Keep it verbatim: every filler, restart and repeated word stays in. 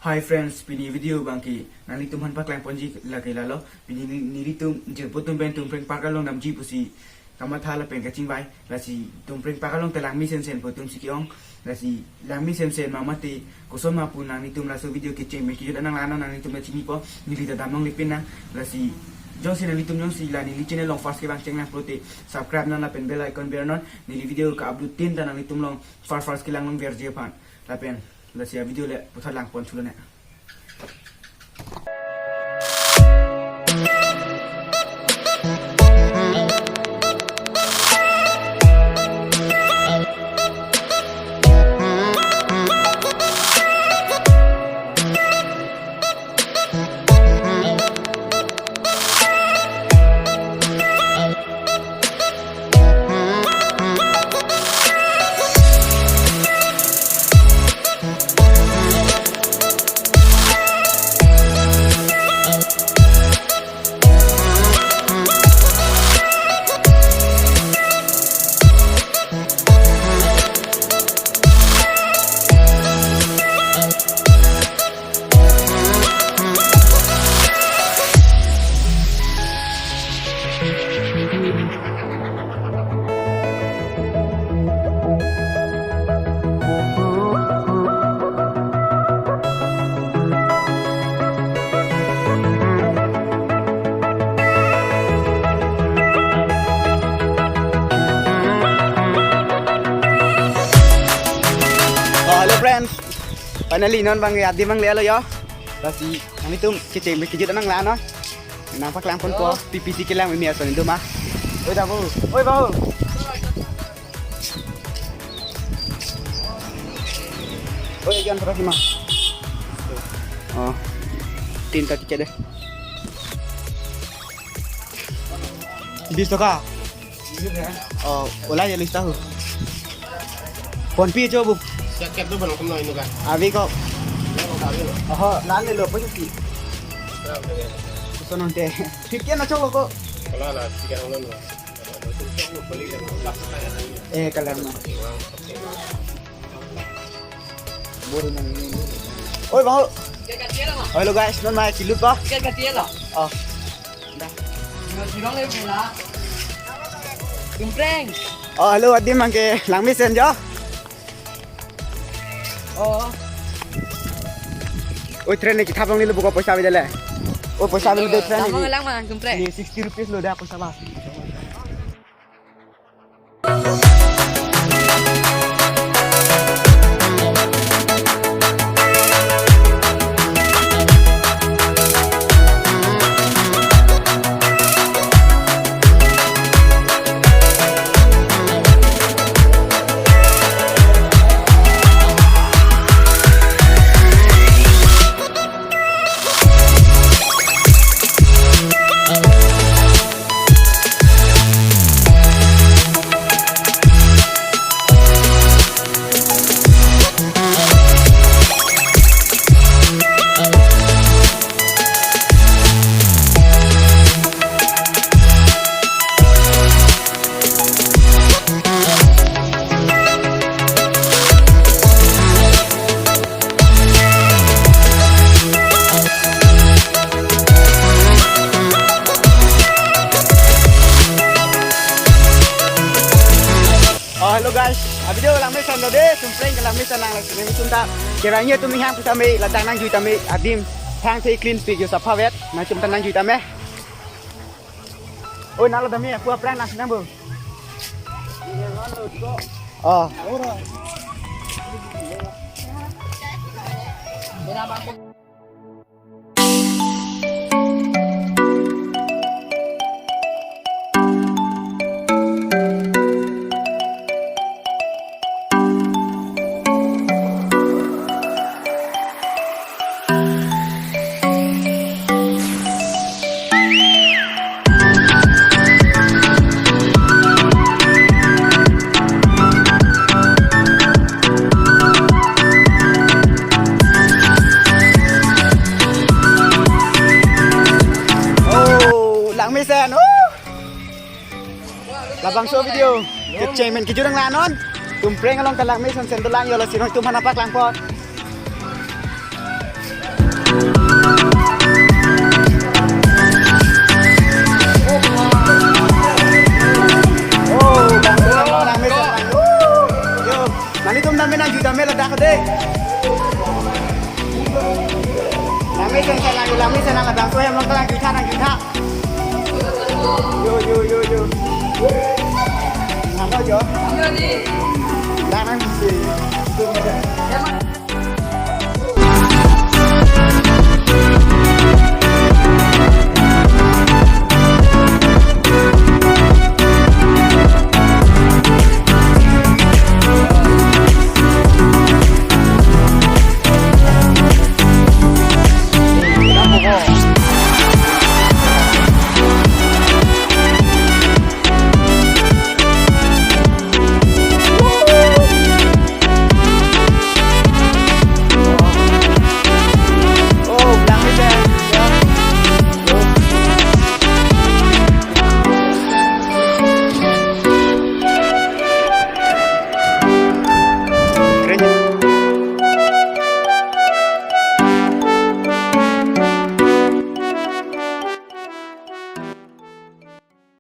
Hi friends, pini video abangke nanglitum aphan paklang ponji lake lalo. Pini ni- nelitum jirpo atum pen Tumpreng Park along damji pusi kamatha lapen kachingvai. Lasi Tumpreng Park along ta langme sensen po atum si ke-ong. Lasi langme sensen ma mate koson ma pu nanglitum laso video kecheng pen kejut an nang la-an non, nanglitum ta chinipo, neli ta dam longle pin nang. Lasi jongsi nanglitum jongsi la neli channel along first kevang chenglang pulote subscribe non lapen bell icon ber non. Neli video ka-upload tin ta nanglitum along first first kelang longverji aphan. Lapen lasi a video le puthot lang pon thulo ne. Oh, hello friends. Finally non abang ya, adim abang le lo yo. Lasi nanglitum kecheng pen kejut an nang la-an non. Nangpaklang ponpo, P P C kelang mimi ason itu mah. Oi, tabu. Oi, bau. Oi, jangan terus mah. Oh. Tinta tiket deh. Bis taka. Oh, ola ya lista ho. PhonePe cho bu. Siap, siap tu belum kena ini kan. Abi kok. Oho, lalle lo, apa sih? Sono te. Fifty na chok lo ko. Kalau ada tiga orang lo. Eh, kalau na. Buru nang ini. Oi, bang. Oh, hello guys, non ma kilut ba? Oh. Tumpreng. Oh, hello, adim abangke langme sen jo. Oh. Oi, train ni kithap long ni lo buka poisa bidele. Oh, poisa bidele train ni. Tama lang ma Tumpreng. Ni sixty rupees lo dah poisa ba. Oh, hello guys. A video langme sen lo de, Tumpreng ke langme sen nang langsung ini sunta. Kiranya tum inghang pusame ladang nangjui tame adim. Thang the clean speak yo saphavet. Nangtum ta nangjui tame. Oi, nalo dami aku apran nasi nang bu. Oh. Oh, langme sen. Oh. Labangso video kecheng pen kejut an nang la-an non. Tumpreng along ke langme sen sen dolang yo, lasi nangtum aphan nangpaklang pon. Oh, bang, bang, bang, bang, bang, bang. Yo, nanglitum dam nangju dam ladak dei. Lami sen sa lang, lami sen lang, dam so hem lang lang jutha, lang jutha. Yo, yo, yo, yo. Namo jo? Lang nang si.